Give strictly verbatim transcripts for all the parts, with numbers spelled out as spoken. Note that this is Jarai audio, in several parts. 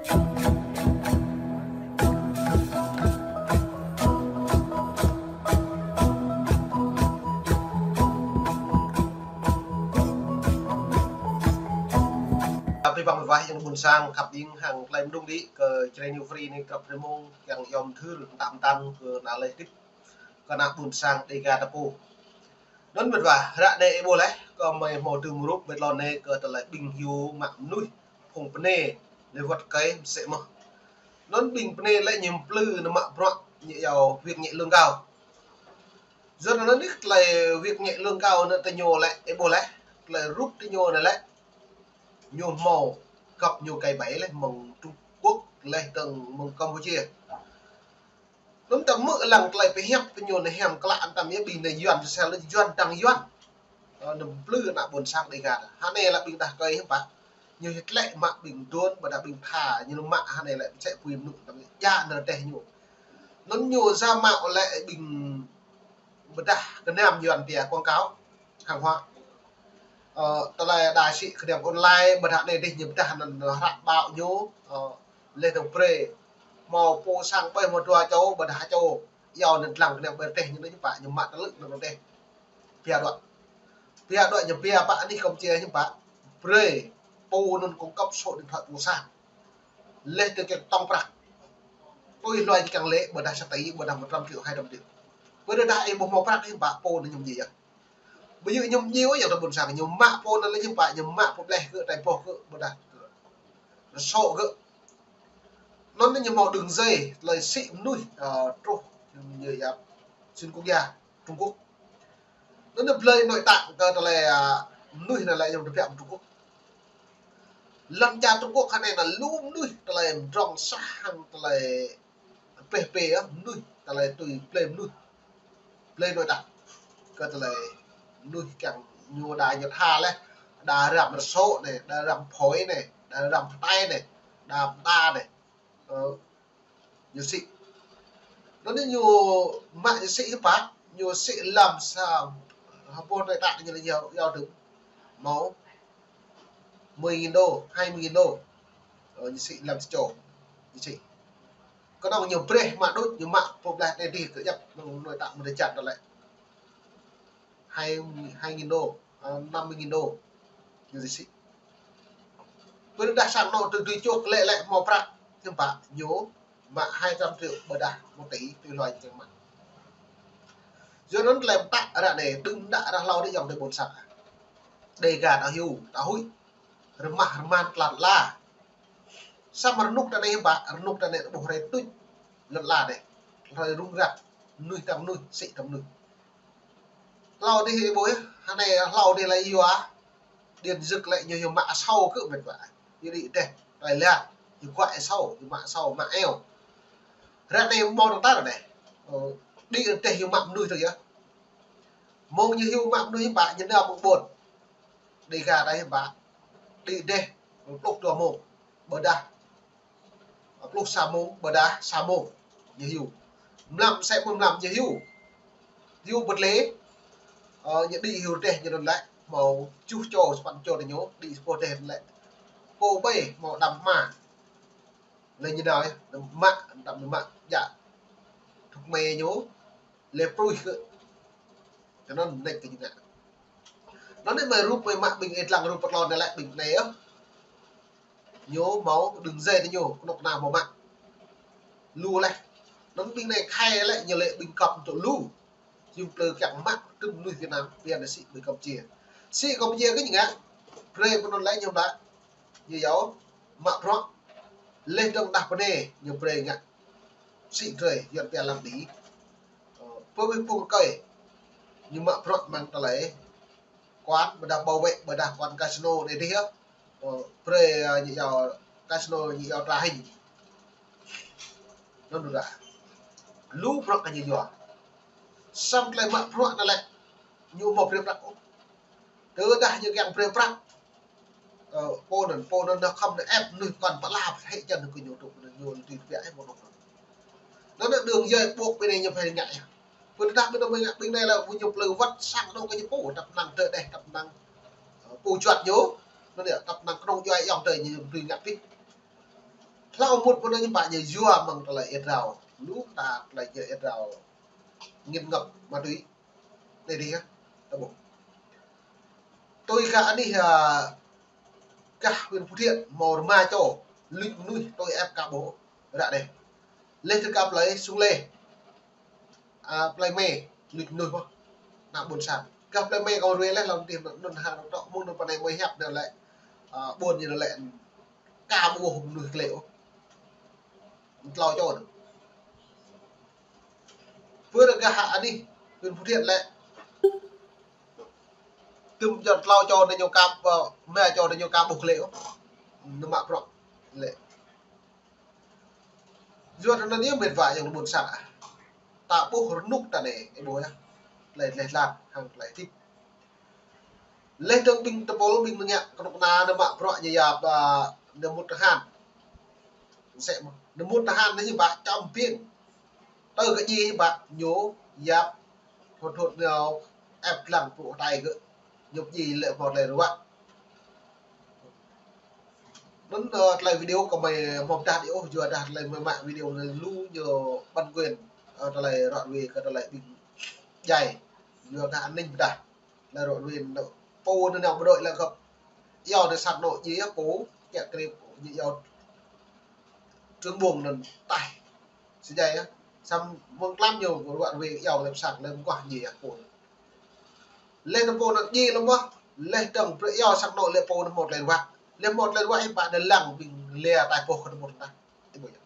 Abih bang mơwah yang ƀôn sang khăp ƀing hăng tơlơi mơdung đĭ kơ Jrai New Free anai krăp rơmông yang yom thur tam tam kơ ană lĕ tip kơ ană ƀôn sang Dega ta pô. Anŭn mơwah, ră anai ih ƀuh laih, kơ mơi hmâo tơm rup ƀơi tơlơi anai kơ tơlơi ƀing hyu mă mơnuih, phung pơnê, lĕ wơ̆t kơi mơsĕ mơ̆n. Anŭn ƀing pơnê lĕ ñu plư nao mă bruă ñu iâu việc nhẹ lương cao. Yua anŭn anih tơlơi việc nhẹ lương cao anŭn tơ ñu lĕ, ih ƀuh laih, tơlơi rup tơ ñu anŭn lĕ, ñu hmâo găp ñu kơi ƀai laih mơ̆ng Trung Quốc, laih dơ̆ng mơ̆ng Campuchia. Anŭn ta hmư̆ lăng tơlơi pơhiăp tơ ñu anai hiam klă anăm yơh ƀing anai Yuan, sel Yuan dang Yuan. Ơ, anăm plư ană ƀôn sang Dega. Hơnai lĕ ƀing đah kơi hiư̆m pă. Ñu hơtlĕ mă ƀing Đôn, ƀôdah ƀing Tha, ñu mă hơnai lĕ pơčĕ pui mơnŭ anăm yơh. Djă anŭn rơdêh ñu. Anŭn ñu giả mạo lĕ ƀing ƀôdah kơnam Yuan pia quảng cáo hàng hóa. Ơ, tơlơi đa sĭ kơnam online, ƀôdah anai dih ñu ƀôdah anŭn hră ƀâo ñu, ơ, lĕ tơ̆ng brơi. Hmâo pô sang ƀơi hmâo dua čô, ƀôdah čô. Iâu anŭn lăng kơnam ƀơi rơdêh ñu anŭn hiư̆m pă, ñu mă tơlư̆ anŭn rơdêh. Pia đuaĭ. Pia đuaĭ ñu pia pă anih kơ mơ̆ng či hiư̆m pă. Brơi. Pô anŭn cung cấp số điện thoại pô sang. Lĕ tơ kiăng tŏng prăk. Tui hluai ñu kiăng lĕ, ƀôdah sa tỉ, ƀôdah một trăm triệu, hai trăm triệu. Ƀôdah ih ƀu hmâo prăk hiư̆m pă, pô anŭn ñu mơñi yơh. Ƀu djơ̆ ñu mơñi ôh, yang tơ ƀôn sang, ñu mă pô anŭn lĕ hiư̆m pă, ñu mă pô ƀleh gơ̆, tơlơi boh gơ̆, ƀôdah rơsô̆ gơ̆. Anŭn ñu hmâo đường dây, tơlơi sĭ mơnuih, ơ, truh, ñu yap, xuyên quốc gia, Trung Quốc. Anŭn ñu blơi nội tạng kơ tơlơi, ơ, mơnuih anŭn lĕ ñu tơbiă Trung Quốc. Lŏn čar Trung Quốc hơnai anŭn lu mơnuih tơlơi mdrŏng sah hăng tơlơi pleh pê yơh, mơnuih, tơlơi tui blơi mơnuih. Blơi nội tạng. Kơ tơlơi mơnuih kiăng ñu đa ñu tha laih, đa răm rơsô̆ anai, đa răm phổi anai, đa răm pơtai anai, đa pơđa anai. Ơ, ñu sĭ. Anŭn ñu mă ñu sĭ hiư̆m pă, ñu sĭ lăm sa, hơbôh anai ta ñu lĕ yua, yua tơ̆ng. Hmâo mười nghìn đô, hai mươi nghìn đô. Ơ, ñu sĭ lăm sa čô. Ñu sĭ. Kơnơ̆ng ñu brơi mă đôč, ñu mă pô ƀleh anai dih kơ djăp, anŭn anai ta mơ̆n dêh čan tơlơi. Hai, hai nghìn đô, ơ, năm mươi nghìn đô. Ñu sĭ. Ƀôdah sang anŏ tui tui čuh lĕ lĕ hmâo prăk, hiư̆m pă, ñu mă hai trăm triệu ƀôdah một tỷ tui hluai ñu kiăng mă. Yua anŭn tơlơi pơtă ră anai, đưm đă ră hlâo anai ayŏng adơi ƀôn sang. Dega ta hyu, ta huĭ. Rơmah rơman tơlơi ala. Samơ̆ rơnŭk ta anai hiư̆m pă, rơnŭk ta anai ƀuh rai tuč. Lŏn ala anai. Rai rŭng răng. Mơnuih tơ̆ng mơnuih, sĭ tơ̆ng mơnuih. Hlâo dih ih ƀuh, hơnai hlâo dih lĕ yua. Điện giật lĕ ñu hyu mă asâo kơ mĕt wa. Ñu đĭ rơdêh, tơlơi lar. Ñu kuă asâo, ñu mă asâo, mă eo. Ră anai hmâo tơ̆ng tar anai. Ơ, đĭ rơdêh hyu mă mơnuih tơ yơh. Mơ̆ng ñu hyu mă mơnuih hiư̆m pă, ñu nao mơ̆ng ƀôn. Dega ta hiư̆m pă. Đĭ rơdêh, pluh dua mông. Ƀôdah pluh sa mông, ƀôdah sa mông, ñu hyu. Mlam, sa mông mlam ñu hyu. Hyu bơtlê, ơ, ñu đĭ hyu rơdêh ñu anŭn lĕ, hmâo tơjuh čô, sapăn čô tơ ñu, đĭ sa boh rơdêh anŭn lĕ. Pô ƀai, hmâo đăm hma. Lĕ ñu nao, mă, đăm mă, djă. Thŭk mê ñu, lĕ pruih kơ. Kơ anŭn nĕč kơ ñu ngă. Anŭn anai mơi rup mơi mă ƀing ih lăng rup pơtlon anai lĕ ƀing anai yơh. Ñu hmâo đường dây tơ ñu, kơnuk kơna hmâo mă. Lu laih. Anŭn ƀing anai khai lĕ ñu lĕ ƀing kŏp tŭ lu. Ñu plư kiăng mă tŭm mơnuih Việt Nam, pia anai sĭ ƀơi Campuchia. Sĭ Campuchia kơ ñu ngă. Brơi pơ anŭn lĕ ñu mă. Ñu iâu mă bruă. Lĕ dơ̆ng đah pơnê ñu brơi ngă. Sĭ drơi, Yuan pia lăng đĭ. Ơ, pơ ƀing phung kơi. Ñu mă bruă mơ̆ng tơlơi. Quán, ƀôdah bảo vệ, ƀôdah quán casino anai dih yơh. Ơ, brơi, ơ, ñu iâu casino, ñu iâu trá hình. Anŭn đôč. Lu bruă kơ ñu yua. Samơ̆ tơlơi mă bruă anŭn lĕ. Ñu hmâo brơi prăk ôh. Tơdah ñu kiăng brơi prăk. Ơ, pô anŭn, pô anŭn nao khŏm nao ĕp mơnuih kŏn pơala pơthĕ čan kơ ñu tŭ, ñu tui tơbiă ĕp mơnuih. Anŭn anai đường dây ƀôk ƀing anai ñu phải ngă yơh. Pơ tơdah ƀing anai ngă, ƀing anai lĕ ñu plư wơ̆t sang anŏ kơ ñu pô, tăp năng tơ đeh, tăp năng, ơ, pô juăt ñu. Anŭn yơh, tăp năng kơnơ̆ng djuai ayŏng adơi ñu tui ngă pih. Hlâo mŭt pơ anai ñu pă ñu yua mơ̆ng tơlơi êa drao. Lu ta tơlơi êa drao. Nghiện ngập ma túy. Anai dih yơh. Ta ƀuh. Tui kơ anih, a, gah huyện Phú Thiện, hmâo rơma čô, luč mơnuih, tui ĕp ka ƀuh, ră anai. Laih dơ̆ng kơ plơi Sung Lê, a, plơi Me, luč mơnuih mơ̆n, ană ƀôn sang. Gah plơi Me kâo ruai laih, lăm tih anŭn hăng tŏ mơ̆ng anŭn pơ anai mơi hiăp anŭn lĕ, a, ƀôn ñu anŭn lĕ, ka ƀuh mơnuih klĕ ôh. Tlâo čô anŭn. Pơ rơgah anih, huyện Phú Thiện lĕ. Tơm jơ̆n tlâo čô anai ñu ka, ơ, rơma čô anai ñu ka ƀuh klĕ ôh. Anŭn mă bruă lĕ. Yua anŭn yơh mĕt wa ayŏng adơi ƀôn sang ah. Ta ƀuh rơnŭk ta anai, ih ƀuh yơh. Tơlơi, tơlơi lăng, hăng tơlơi hơdip. Laih dơ̆ng ƀing tơpul, ƀing ngă kơnuk kơna anŭn mă bruă ñu yap, a, anŭn mŭt tơhan. Sĕ mơ̆n. Anŭn mŭt tơhan anŭn ñu pă čăm ƀing. Tơ kơ djai pă ñu yap thut thut ñu ĕp lăng pơpŭ hơtai gơ̆. Ñu djai lĕ hmâo tơlơi ruă. Anŭn, ơ, tơlơi video kơ mơi hmâo pơdah đĭ ôh, yua dah tơlơi mơi mă video anai lu ñu bản quyền, ơ, tơlơi ră ruai kơ tơlơi ƀing djai. Yua dah an ninh pơdah. Tơlơi ră ruai anŭn pô anŭn nao bộ đội lĕ gơ̆p. Iâu tơ sang anŏ djai yơh pô, kiăng krip ñu iâu trưởng buôn anŭn taih. Sơjai yơh. Samơ̆ mơ̆ng tlam ñu ră ruai iâu lĕ sang lĕ mơguah djai yơh pô. Laih anŭn pô anŭn djai lăm ƀuh, laih dơ̆ng brơi iâu sang anŏ lĕ pô anŭn hmâo tơlơi ruă. Laih hmâo tơlơi ruă ih pă đơ lăng ƀing lĕ tai pô kơ anŭn mŭt tah. Ih ƀuh yơh.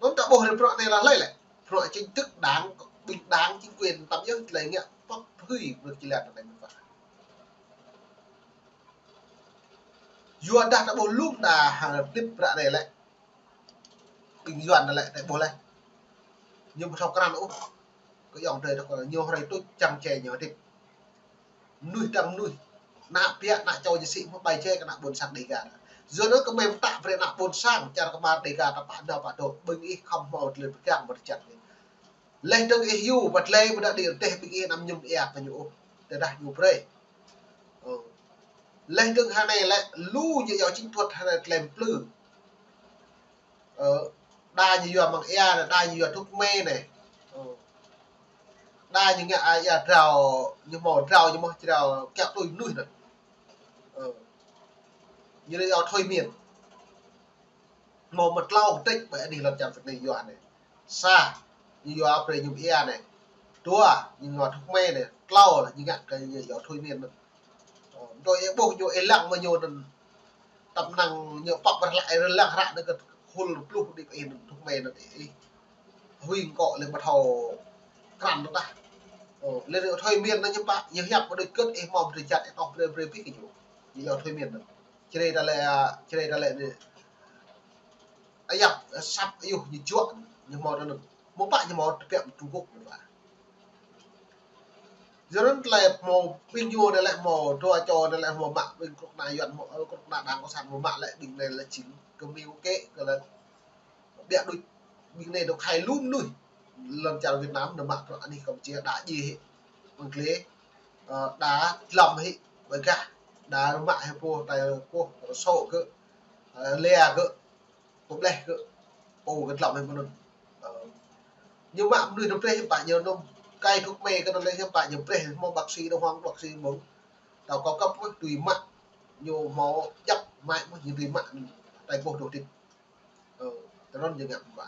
Anŭn ta ƀuh rĭm bruă anai lah hlơi lĕ. Bruă chính thức đảng, ƀing đảng chính quyền tăm yơh tơlơi ngă pŏk pơhưi bruă či lăng anai mơ̆n pă. Yua dah ta ƀuh lŭm ta hăng tip bruă anai lĕ. Ƀing Yuan anai lĕ ta ƀuh lĕ. Ñu ƀu thâo krăn ôh. Kơ ayŏng adơi thâo krăn, ñu hrơi tuč čang čê ñu hơdip. Mơnuih dăng mơnuih. Ană ƀiă, ană čô ñu sĭ mơ̆ ƀai čê kơ ană ƀôn sang Dêga. Yua anŭn kơ mơi pơtă brơi ană ƀôn sang, čar kơmar Dêga ta pă nao pă dŏ, ƀing ih khŏm hmâo tơlơi pơgang mơ̆ tơčăt anai. Laih dơ̆ng ih yua, pơtlei pơdah đĭ rơdêh ƀing ih anăm mơñum ia kơ ñu ôh. Tơdah ñu brơi. Ơ. Laih dơ̆ng hơnai lĕ, lu ñu iâu chính thuăt hơnai tơlơi plư. Ơ, đa ñu yua măng ia anai, đa ñu yua thuốc mê anai. Ơ. Đa ñu ngă ia drao, ñu hmâo drao, ñu hmâo drao, kiăng tui mơnuih anŭn. Ơ. Ñu iâu thôi miên. Hmâo mơ̆ tlâo kơtĕč ƀơi anih lŏn čar Việt Nam yua anai. Sa, ñu yua brơi mơñum ia anai. Dua, ñu yua thuốc mê anai. Tlâo, ñu ngă kơ ñu iâu thôi miên anŭn. Ơ, đôi ih ƀuh ñu ih lăng mơ̆ ñu anŭn. Tăm năng ñu pŏk rơlăng, rơlăng hră anŭn kơ khul pluh đĭ kơ ih anŭn thuốc mê anŭn ih. Huĭ kơ lĕ ƀu thâo krăn tah. Ơ, lĕ thôi miên anŭn ñu pă, ñu hiăp ƀu đôč kơt ih hmâo tơčăt ih tŏh brơi brơi pih kơ ñu. Ñu iâu thôi miên anŭn. Čơrê ta lĕ, čơrê ta lĕ anai. Ayăp, săp, ayuh, ñu juă, ñu hmâo tơ anŭn. Mơ̆ pă ñu hmâo tơbiă Trung Quốc anŭn pă. Yua anŭn tơlơi hmâo ƀing ñu anai lĕ hmâo dua čô anai lĕ hmâo mă ƀing kơnuk kơna Yuan hmâo, ơ, kơnuk kơna đảng cộng sản hmâo mă lĕ ƀing anai lĕ jing kơmĭu kĕ kơ lĕ ƀiă đôč ƀing anai dŏ khai lŭm mơnuih. Lŏn čar Việt Nam anŭn mă bruă anih Campuchia đa djai hĭ. Mơ̆ng glĕ, ơ, đa dlăm hĭ, ƀơi gah, đa mă hĭ pô, tai pô, sô gơ̆, ơ, lĕ gơ̆. Pơbleh kơ pô kơ dlăm hĭ mơ̆n anŭn. Ơ, ñu mă mơnuih anŭn brơi hiư̆m pă ñu anŭn. Kai thuốc mê kơ anŭn lĕ hiư̆m pă ñu brơi hmâo bác sĩ đàng hoàng, bác sĩ mơ̆ng. Tao cao cấp mơ̆ tui mă. Ñu hmâo djăp mă mơ̆ ñu tui mă. Tai pô dŏ tĭt. Ơ, tơ anŭn ñu ngă mơ̆.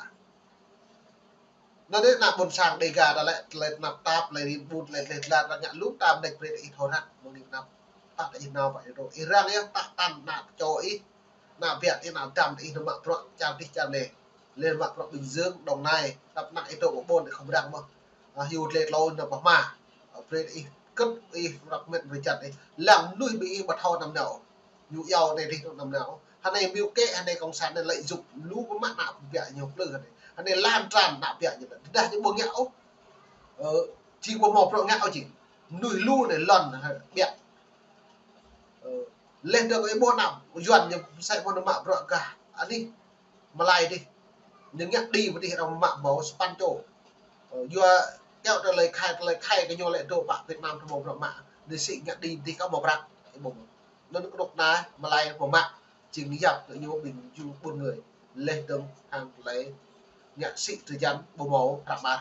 Anŭn dêh ană ƀôn sang Dêga ta lĕ, tơlơi tơnap tap, tơlơi rĭm ƀun, tơlơi tơlơi tơlơi ta ngă lŭm ta mơneč brơi ih thâo ră, mơ̆ng anai tơnap. Pă ta ih nao pă ih dŏ. Ih răng yơh, pă tăn ană čô ih, ană ƀiă ih, ană dăm ih, anŭn mă bruă čar dih čar anai. Lĕ mă bruă Bình Dương, Đồng Nai, tăp ană ih dŏ pơ ƀôn ih khŏm răng mơ̆. Ah, hyu tơlơi tlâo anŭn pơhma. Ah, brơi ih kơt ih răk mĕt brơi čăt ih. Lăng mơnuih ƀing ih ƀu thâo anăm nao. Ñu iâu anai dih anăm nao. Hơnai mơ̆ kĕ, hơnai cộng sản anai lợi dụng lu pơmă ană ƀiă ñu plư hơnai. Hơnai lan tràn ană ƀiă ñu anŭn. Tơdah ñu ƀu ngă ôh. Ơ, jing ƀu hmâo bruă ngă ôh jing. Mơnuih lu anai lŏn ƀiă. Ơ, laih dơ̆ng ih ƀuh ană Yuan ñu mơsĕ ƀuh anŭn mă bruă gah anih Malai dih. Ñu ngă đĭ pơ dih arăng mă hmâo sapăn čô. Ơ, yua kiăo tơlơi khai, tơlơi khai kơ ñu lĕ dŏ pă Việt Nam tơ hmâo bruă mă. Ñu sĭ ngă đĭ pơ dih kơ hmâo prăk. Ih ƀuh. Anŭn kơnuk kơna Malai hmâo mă. Jing yap kơ ñu ƀing ju ƀun ngơi. Leh dơ̆ng hăng tơlơi ngă sĭ tơjăn ƀu hmâo hră mơar.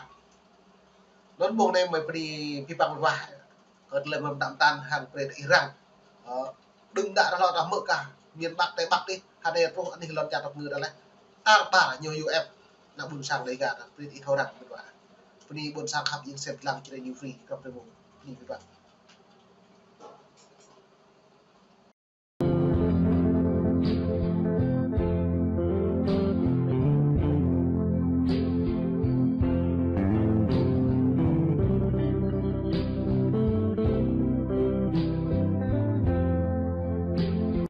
Anŭn mông anai mơi bơni pơpăng ruah. Kơ tơlơi mơ̆n đăm tăn hăng brơi ih răng. Ơ, đơ̆ng đă ră lŏ ta hmư̆ kah, miền Bắc, Tây Bắc tih, hơnai truh anih lŏn čar tơpơngư đa leh. Tar ƀar ñu U F, ană ƀun sang Dega ta, brơi ih thâo răng mơ̆n wa. Bơni ƀôn sang khăp jing sem lăng čơđai ñu free, krăp rơmung. Bơni mơ̆n wa.